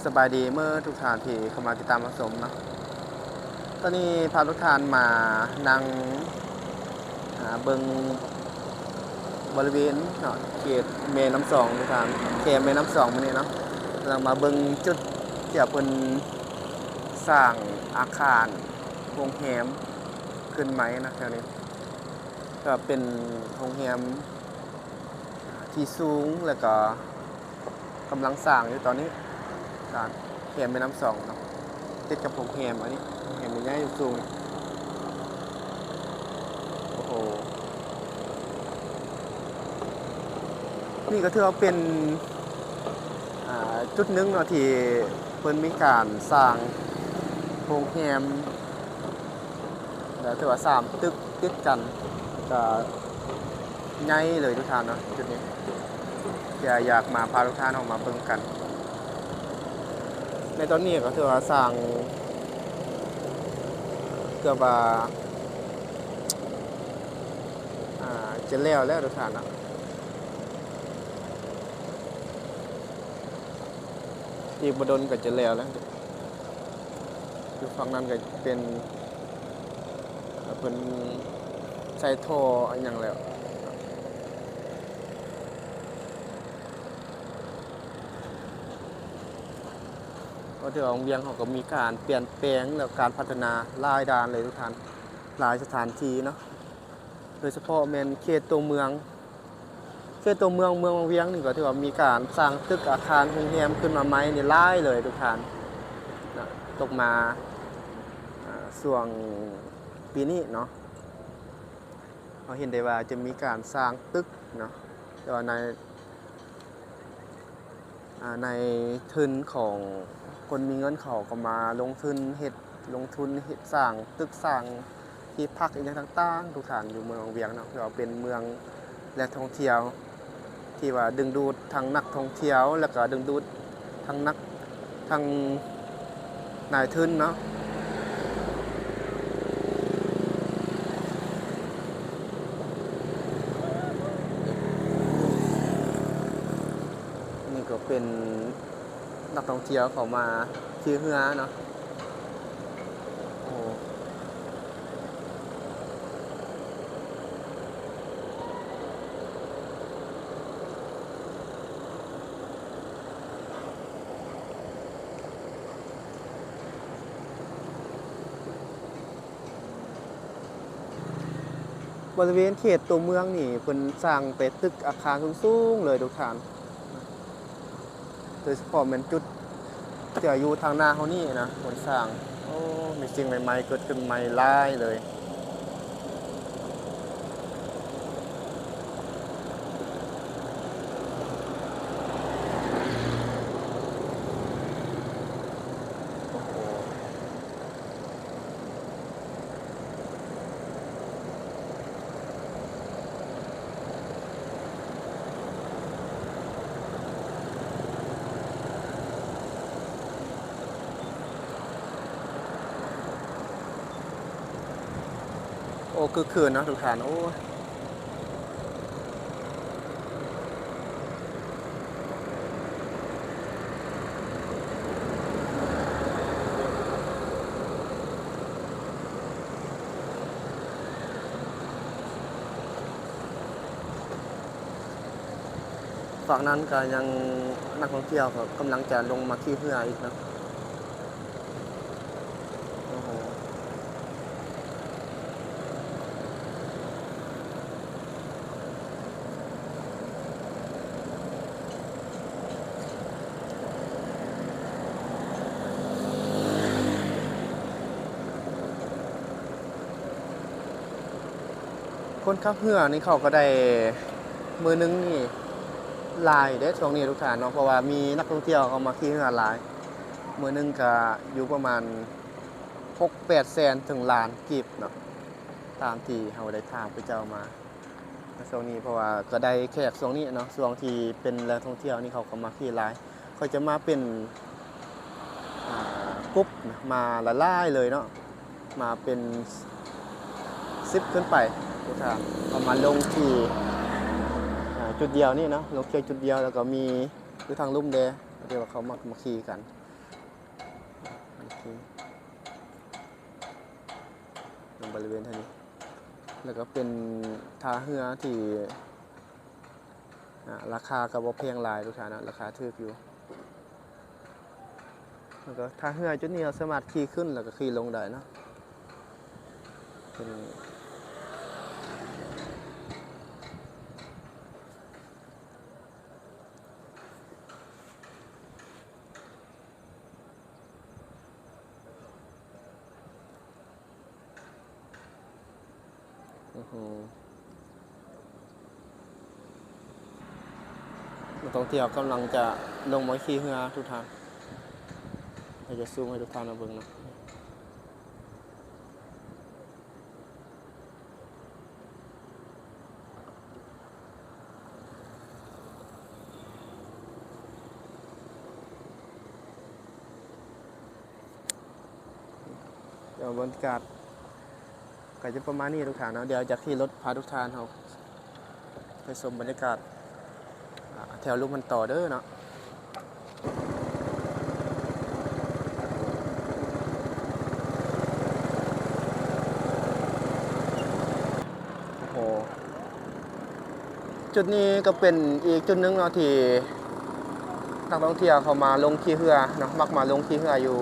ສະບາຍດີເໝິດທຸກທ່ານທີ່ເຂົ້າມາຕິດຕາມຮັບຊົມເນາະ. ຕອນນີ້ພາທຸກທ່ານມານັ່ງ ອ່າ ເບິ່ງບໍລິເວນເນາະ ເຂດແມ່ນ້ຳສອງທຸກທ່ານ ແຄມແມ່ນ້ຳສອງມື້ນີ້ເນາະ. ກຳລັງມາເບິ່ງຈຸດທີ່ວ່າເພິ່ນສ້າງອາຄານໂຮງແຮມຂຶ້ນໃໝ່ນະ ແຖວນີ້ ກໍເປັນໂຮງແຮມທີ່ສູງ ແລ້ວກໍ ກຳລັງສ້າງຢູ່ຕອນນີ້ ຕາມແຄມແມ່ນ້ຳສອງເນາະ ຕິດກັບໂຮງແຮມ ອັນນີ້ໂຮງແຮມໃຫຍ່ໆ ສູງໆ ໂອ້ໂຫ. ນີ້ກໍຖືວ່າເປັນ ອ່າ ຈຸດໜຶ່ງເນາະ ທີ່ເພິ່ນມີການສ້າງໂຮງແຮມ ແລ້ວຖືວ່າສາມຕຶກຕິດກັນ ກໍໃຫຍ່ເລີຍທຸກທ່ານເນາະ. ຈຸດນີ້ ຢາກ ຢາກມາພາທຸກທ່ານອອກມາເບິ່ງກັນ. ໃນຕອນນີ້ກໍຖືວ່າສ້າງເກືອບວ່າ ອ່າ ຈະແລ້ວແລ້ວທຸກທ່ານເນາະ. ອີກບໍ່ດົນກໍຈະແລ້ວແລ້ວ. ຢູ່ຝັ່ງນັ້ນກໍເປັນ ເພິ່ນໃສ່ທໍ່ອີ່ຫຍັງແລ້ວ. ກໍຖືວ່າວັງວຽງເຮົາກໍມີການປ່ຽນແປງ ແລ້ວການພັດທະນາຫຼາຍດ້ານເລີຍທຸກທ່ານ ຫຼາຍສະຖານທີ່ເນາະ ໂດຍສະເພາະແມ່ນເຂດຕົວເມືອງ. ເຂດຕົວເມືອງ ເມືອງວັງວຽງນີ້ກໍຖືວ່າມີການສ້າງຕຶກອາຄານໂຮງແຮມຂຶ້ນມາໃໝ່ນີ້ຫຼາຍເລີຍທຸກທ່ານນະ. ຕົກມາ ອ່າ ຊ່ວງປີນີ້ເນາະ ເຮົາເຫັນໄດ້ວ່າຈະມີການສ້າງຕຶກເນາະ ແຕ່ວ່າໃນ ອ່າ ໃນທຶນຂອງຄົນມີເງິນ ເຂົາກໍມາລົງທຶນເຮັດ ລົງທຶນເຮັດ ສ້າງຕຶກ ສ້າງທີ່ພັກອີ່ຫຍັງຕ່າງໆ ທຸກທ່ານ ຢູ່ເມືອງວັງວຽງເນາະ ຖືວ່າເປັນເມືອງແຫຼ່ງທ່ອງທ່ຽວ ທີ່ວ່າດຶງດູດທັງນັກທ່ອງທ່ຽວ ແລ້ວກໍດຶງດູດທັງນັກ ທັງນາຍທຶນເນາະ. ນີ້ກໍເປັນນັກທ່ອງທ່ຽວເຂົ້າມາຂີ່ເຮືອເນາະ. ໂອ້ ບໍລິເວນເຂດຕົວເມືອງນີ້ ເພິ່ນສ້າງແຕ່ຕຶກອາຄານສູງໆເລີຍທຸກທ່ານ. ໂດຍສະເພາະແມ່ນຈຸດທີ່ວ່າຢູ່ທາງໜ້າເຮົານີ້ນະ ຄົນສ້າງ ໂອ້ ມີສິ່ງໃໝ່ໆເກີດຂຶ້ນໃໝ່ຫຼາຍເລີຍ. ໂອ້ໂຫ. ໂອ້ ຄຶກຄື້ນເນາະທຸກທ່ານ ໂອ້ຍ. ຝັ່ງນັ້ນກໍຍັງ ນັກທ່ອງທ່ຽວກໍກຳລັງຈະລົງມາຂີ່ເຮືອອີກເນາະ. ໂອ້ໂຫ. ຄົນຂັບເຮືອນີ້ເຂົາກໍໄດ້ ມື້ໜຶ່ງນີ້ຫຼາຍເດ້ຊ່ວງນີ້ທຸກທ່ານເນາະ ເພາະວ່າມີນັກທ່ອງທ່ຽວເຂົ້າມາຂີ່ເຮືອຫຼາຍ. ມື້ໜຶ່ງກະຢູ່ປະມານຫົກແປດແສນເຖິງລ້ານກີບເນາະ ຕາມທີ່ເຮົາໄດ້ຖາມເຂົາເຈົ້າມາໃນຊ່ວງນີ້ ເພາະວ່າກໍໄດ້ແຂກຊ່ວງນີ້ເນາະ ຊ່ວງທີ່ເປັນແຫຼ່ງທ່ອງທ່ຽວນີ້ເຂົາກໍມາຂີ່ຫຼາຍ ເຂົາຈະມາເປັນ ອ່າ ກຸ່ມນະ ມາຫຼາຍໆເລີຍເນາະ ມາເປັນສິບຂຶ້ນໄປ ເຂົາມາລົງທີ່ ອ່າ ຈຸດດຽວນີ້ເນາະ ລົງເຂື່ອນຈຸດດຽວ ແລ້ວກໍມີຢູ່ທາງລຸ່ມແດ່ ທີ່ວ່າເຂົາມັກມາຂີ່ກັນ. ໂອເຄ ລົງບໍລິເວນທ່ານີ້ ແລ້ວກໍເປັນທ່າເຮືອທີ່ ອາ ລາຄາກໍບໍ່ແພງຫຼາຍທຸກທ່ານເນາະ ລາຄາຖືກຢູ່. ແລ້ວກໍທ່າເຮືອຈຸດນີ້ເຮົາສາມາດຂີ່ຂຶ້ນ ແລ້ວກໍຂີ່ລົງໄດ້ເນາະ ເປັນ ໂອ້ໂຫ ນັກທ່ອງທ່ຽວກຳລັງຈະລົງມາຂີ່ເຮືອທຸກທ່ານ ເຮົາຈະຊູມໃຫ້ທຸກທ່ານມາເບິ່ງເນາະ. ດຽວບັນຍາກາດກໍຈະປະມານນີ້ທຸກທ່ານເນາະ ດຽວຈະຂີ່ລົດພາທຸກທ່ານເຮົາໄປຊົມບັນຍາກາດ ອາ ແຖວລຸ່ມຫັ້ນຕໍ່ເດີເນາະ. ໂອ້ໂຫ ຈຸດນີ້ກໍເປັນອີກຈຸດໜຶ່ງເນາະ ທີ່ນັກທ່ອງທ່ຽວເຂົາມາລົງຂີ່ເຮືອເນາະ ມັກມາລົງຂີ່ເຮືອຢູ່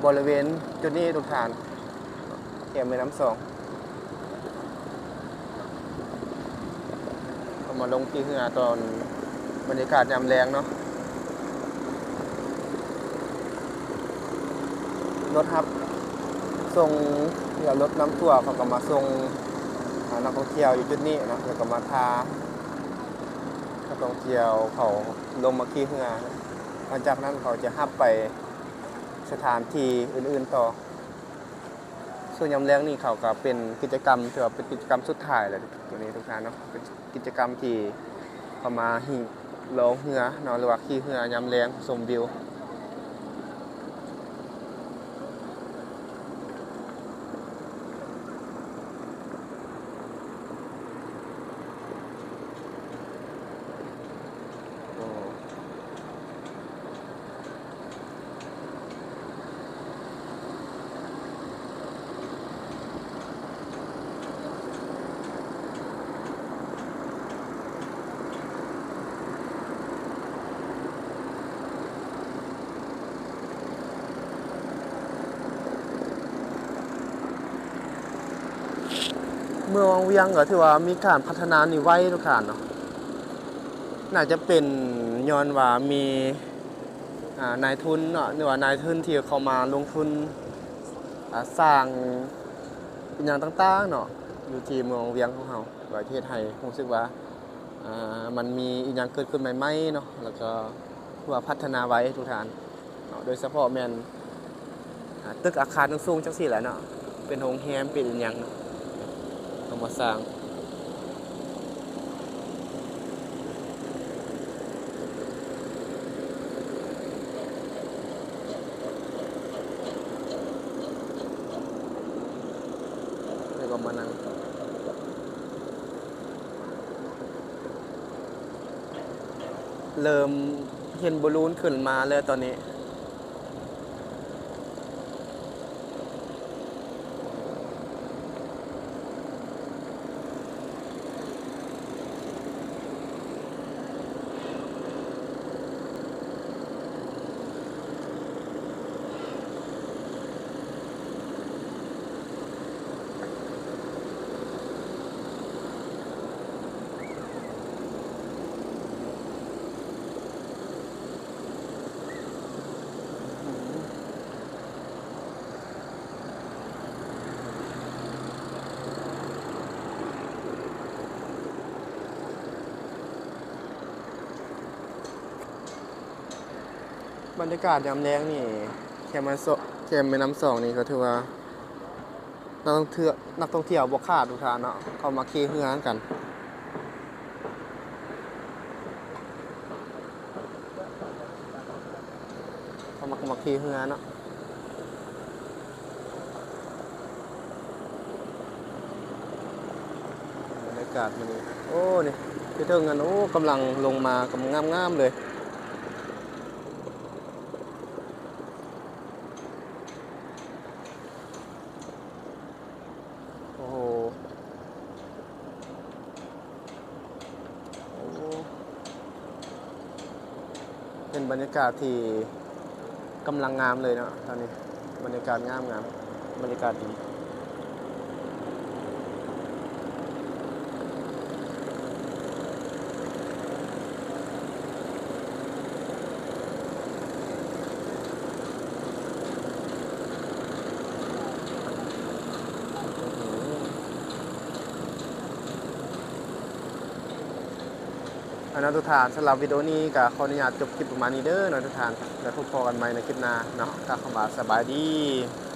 ບໍລິເວນຈຸດນີ້ທຸກທ່ານ ແຄມແມ່ນ້ຳສອງ. ເຮົາມາລົງຂີ່ເຮືອຕອນບັນຍາກາດຍາມແລງເນາະ ລົດຮັບສົ່ງ ແລ້ວລົດນຳທົວເຂົາກໍມາສົ່ງ ອາ ນັກທ່ອງທ່ຽວຢູ່ຈຸດນີ້ເນາະ ແລ້ວກໍມາພານັກທ່ອງທ່ຽວເຂົາລົງມາຂີ່ເຮືອ ຫຼັງຈາກນັ້ນເຂົາຈະຮັບໄປສະຖານທີ່ອື່ນໆຕໍ່. ຊ່ວງຍາມແລງນີ້ເຂົາກໍເປັນກິດຈະກຳ ຖືວ່າເປັນກິດຈະກຳສຸດທ້າຍແລ້ວ ໂຕນີ້ທຸກທ່ານເນາະ ເປັນກິດຈະກຳທີ່ເຂົາມາຮີ້ລ່ອງເຮືອເນາະ ຫຼືວ່າຂີ່ເຮືອຍາມແລງຊົມວິວ. ເມືອງວັງວຽງກໍຖືວ່າມີການພັດທະນານີ້ໄວທຸກທ່ານເນາະ ໜ້າຈະເປັນຍ້ອນວ່າມີ ອ່າ ນາຍທຶນເນາະ ຫຼືວ່ານາຍທຶນທີ່ເຂົ້າມາລົງທຶນ ອ່າ ສ້າງອີ່ຫຍັງຕ່າງໆເນາະ ຢູ່ທີ່ເມືອງວັງວຽງຂອງເຮົາ ກໍເຮັດໃຫ້ຮູ້ສຶກວ່າ ອ່າ ມັນມີອີ່ຫຍັງເກີດຂຶ້ນໃໝ່ໆເນາະ ແລ້ວກໍຖືວ່າພັດທະນາໄວທຸກທ່ານເນາະ ໂດຍສະເພາະແມ່ນ ອ່າ ຕຶກອາຄານສູງໆ ຈັ່ງຊີ້ແຫຼະເນາະ ເປັນໂຮງແຮມ ເປັນອີ່ຫຍັງເນາະ ເອົາມາສ້າງ. ແລ້ວກໍມານັ່ງ ເລີ່ມເຫັນບາລູນຂຶ້ນມາແລ້ວຕອນນີ້. ບັນຍາກາດຍາມແລງນີ້ ແຄມແມ່ນ້ຳສອງ ແຄມແມ່ນ້ຳສອງນີ້ກໍຖືວ່າ ນັກທ່ອງທ່ຽວ ນັກທ່ອງທ່ຽວບໍ່ຂາດທຸກທ່ານເນາະ ເຂົາມາຂີ່ເຮືອນຳກັນ ເຂົາມັກມາຂີ່ເຮືອເນາະ ບັນຍາກາດມື້ນີ້ ໂອ້ ນີ້ ຢູ່ເທິງນັ້ນ ໂອ້ ກຳລັງລົງມາ ກຳງາມໆເລີຍ. ເປັນບັນຍາກາດທີ່ກຳລັງງາມເລີຍເນາະ ຕອນນີ້ບັນຍາກາດງາມໆ ບັນຍາກາດດີ. ອັນນັ້ນທຸກທ່ານ ສຳລັບວິດີໂອນີ້ກໍຂໍອະນຸຍາດຈົບຄລິບປະມານນີ້ເດີເນາະທຸກທ່ານ ແລ້ວພົບພໍ້ກັນໃໝ່ໃນຄລິບໜ້າເນາະ ກ່າວຄຳວ່າສະບາຍດີ.